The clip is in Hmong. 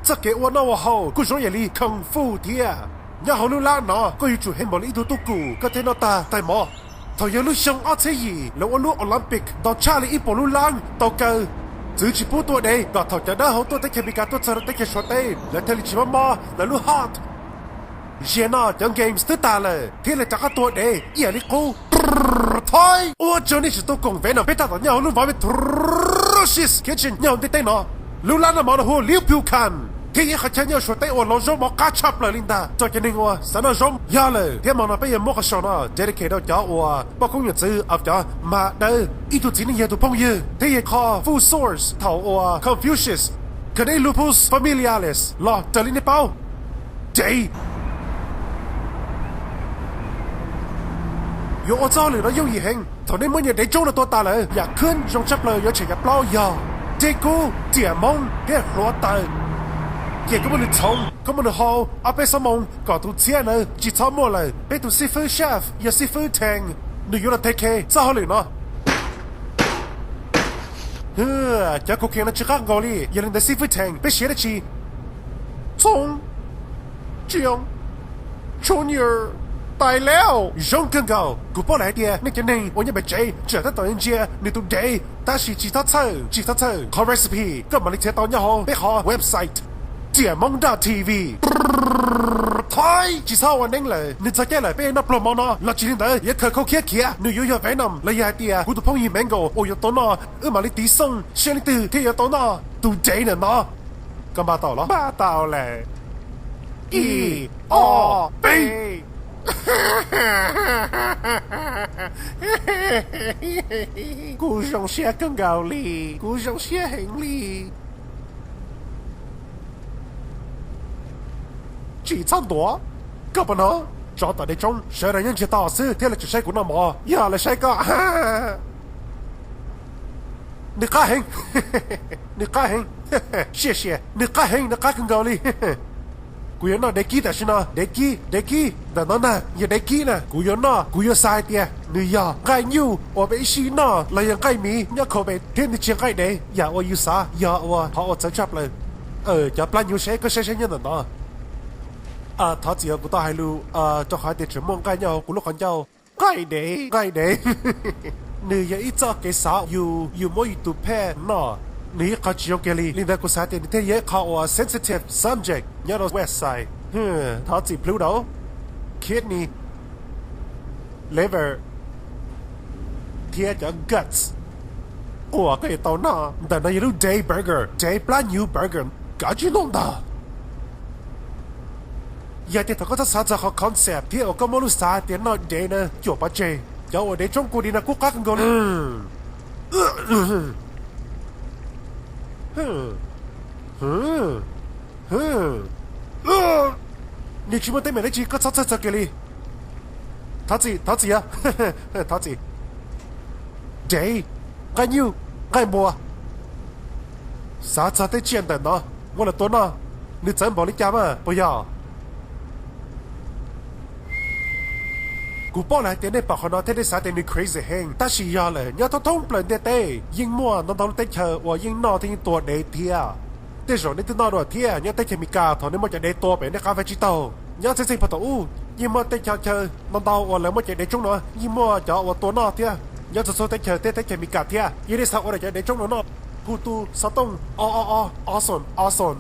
Txoj kev ua noj ua haus kuj zoo ib yam li kung fu thiab. Nyob hauv lub lab no koj yuav tsum heev npaum li ib tug tub kum koj thiaj noj tag tais mov. Thaum yog lub xyoo ob txhiab yim lawv ua lub Olympic ntau tshaj li ib puas lub lab tau kaw, txwv tsis pub tua dev kom thaum cov dawb hauv tuaj teb chaws Amelikas tuaj txog rau teb chaws Suav teb lawv thiaj li tsis mob mob lawv lub heart. Ziag no cov games twb tas lawm thiab lawv rov qab tua dev ib yam li qub. Thov ua tsaug nej tsis tau koom Venom, peb tab tom nyob hauv lub Vomit Kitchen nyob hauv ntiaj teb no. Lub lab noj mov no hu ua Liu Piu Kan, thiab yog ib qhov chaw nyob Suav teb uas lov zaub mov qab tshaj plaws li ntag rau cov neeg uas xav noj zaub. Yog lawm thiab hmo no peb yuav muab qhov show no dedicate rau cov uas poj koob yawm txwv, cov ma dawb, ib tug txiv neej yog tus phooj ywg, thiab yog qhov full source thaum uas Confucius, Cani Lupus Familiaris los raws li nej paub. Dev yuav ua txoj hauj lwm no yooj yim heev. Thaum nej muab nyuag dev tsoob no tua tas lawm, yam khwb zoo tshaj plaws yuav tshem yav plaub yog dej kub, riam moob thiab hluav taws. Cia koj muab nws txhoov, koj muab nws hau ob peb xuab moos kom tus txhiab ntawd tsis txhob muaj lawm. Peb tus xib fwb chef yog xib fwb Tang, nws yuav los take care txoj hauj lwm no. Cov cocaine no tsis qab nkaus li, yog li ntawd xib fwb Tang peb siv dab tsi? Txhoov, Tsiaj, Junior, tais lawm. Zoo kawg nkaus, kuv paub lawm hais tias nej cov neeg uas nyob pem tsev tseem tab tom ntsia nws tus dev, tab sis tsis txhob txhawj, tsis txhob txhawj. Qhov recipe koj mam li txiav tau nyob hauv peb qhov website, riam moob dot T V. Thov tsis txhob ua neeb lawm, nws txog caij lawm peb yuav noj pluag mov no los tsis li ntawd yuav khaws khau khiab khiav, nws yuav yog Venom los yog hais tias kuv tus phooj ywg Mango uas yuav tau noj, wb mam li tiv xoo seb leej twg thiaj yuav tau noj tus dev ntawm no. Koj npaj tau los? Npaj tau lawm. Ib, ob, peb. Kuv zoo siab kawg nkaus li, kuv zoo siab heev li. Tsis txhob ntuav. Koj puas hnov? Tsov tom dev tsoob sawv daws nyob ntsiag to xwb thiab lawv tseem saib kuv noj mov, yog lawv saib koj. Nws qab heev, nws qab heev. Siab siab, nws qab heev, nws qab kawg nkaus li. Kuv yuav noj dev kib tam sim no, dev kib, dev kib ntawm no na yog dev kib na. Kuv yuav noj, kuv yuav xav hais tias nws yog nqaij nyuj uas peb ib sij noj los yog nqaij miv nyob Kobe thiab nws tsis yog nqaij dev yam uas yus xav, yog ua qhov uas txawv tshaj plaws. Cov plab nyuv seb koj saib saib nyob ntawm no. Thov txim uas kuv tau hais lus rau qhov tias tseem muaj nqaij nyob hauv kuv lub qhov ncauj. Nqaij dev, nqaij dev. Nws yog ib txoj kev xav yus, yus muab yus tus pet noj, nws yog ib qho tsis zoo kiag li. Li ntawd kuv xav tias nws thiaj yog ib qho uas sensitive subject nyob rau website. Thov txim plhu rau kidney, liver thiab cov guts uas koj yuav tau noj. Ntawm no yog lub dev burger, dev plab nyuv burger, kav tsij noj ntag. Yog tias thaum koj txhob xav txog qhov concept thiab uas koj muaj lub xav tias noj dev na, cuam pov tseg. Cov uas dev tsoob kua dis no kuj qab kawg nkaus li. Nws tsis muaj teeb meem dab tsi, koj txhob txhawj txog kiag li. Thov txim, thov txim, thov txim. Dev, nqaij nyuj, nqaij npua. Xav txog tej tsiaj ntawm no muab lawv tua noj, nws txawv npaum li cas mas puas yog? Kuv paub lawm hais tias nej pom qhov no thiab nej xav tias nws crazy heev, tab sis yog lawm nyob thoob thoob plaws ntiaj teb yeej muaj ntau ntau lub teb chaws uas yeej noj thiab yeej tua dev thiab. Tej zaum nej twb noj dua thiab. Nyob teb chaws Amelikas thaum nej muab cov dev tua pem nej qab vaj tsib taug, nyob txheej txheej pog thaum ub yeej muaj tej chaw chaw ntau ntau uas lawv muab cov dev tsoob no yeej muaj cov uas tua noj thiab. Nyob txhua txhua teb chaws thiab teb chaws Amelikas thiab. Yog nej xav ua cov dev tsoob no noj, kuv tus xov tooj o o o awesome awesome